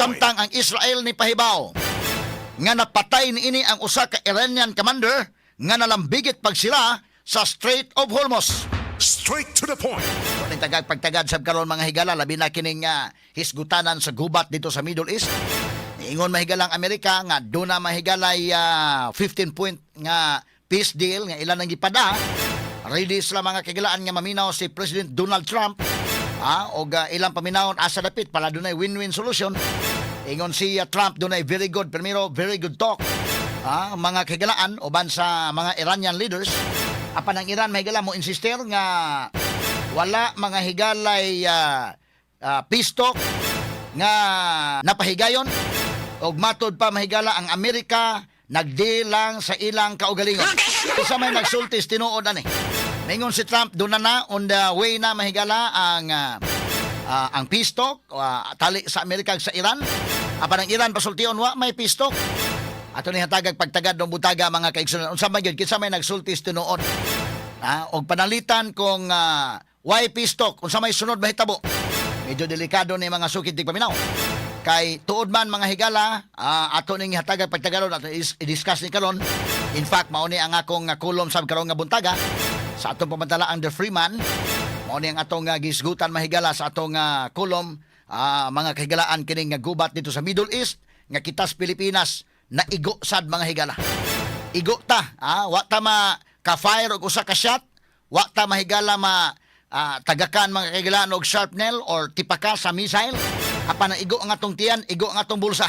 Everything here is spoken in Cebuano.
Samtang ang Israel ni pahibaw nga napatay niini ang usa ka Iranian commander nga nalambigit pagsira sa Strait of Hormuz. Straight to the point. Ning tagag pagtagad sab karon, mga higala, labi na kining hisgutanan sa gubat dito sa Middle East. Niingon, mahigala, ang Amerika nga duna, mahigalay, 15 point nga peace deal nga ilan ang gipada. Ready sila, mga kahigalaan, nga maminaw si President Donald Trump og ilang paminawon asa dapit para dunay win-win solution. Ingon si Trump, dunay very good, primero very good talk, mga kahigalaan, uban sa mga Iranian leaders. Apan ang Iran, mahigala, mo insister nga wala, mga higalay, peace talk nga napahigayon og matod pa, mahigala, ang Amerika nagdeal lang sa ilang kaugalingon. Isa may nagsultis tinuod ani. Ningon si Trump doon na na on the way na, mahigala, ang peace talk tali sa Amerika ug sa Iran. Apan ang Iran pasultion wa may peace talk. Ato ni hatagag pagtagad ng butaga, mga kaigsunan. Unsa man gyud, kinsa may nagsultis tinuod? Og panalitan kung why peace talk, unsa may sunod mahitabo. Medyo delikado ni, mga sukit di paminaw. Kay tuod man, mga higala, ato ning hatagag pagtagalon, ato i-discuss ni karon. In fact, mao ni ang akong kulom sab karon nga buntaga sa atong pamantala ang The Freeman. Mao ni ang atong gisgutan, mahigala, sa atong kulom, mga kahigalaan, kining nga gubat dito sa Middle East nga kitas Pilipinas na igo sad, mga higala. Igo ta, wa ta ma ka-fire og usa ka shot, wa ta, mahigala, ma tagakan, mga kahigalaan, og shrapnel or tipaka sa missile. Apan ang igo ang atong tiyan, igo ang atong bulsa.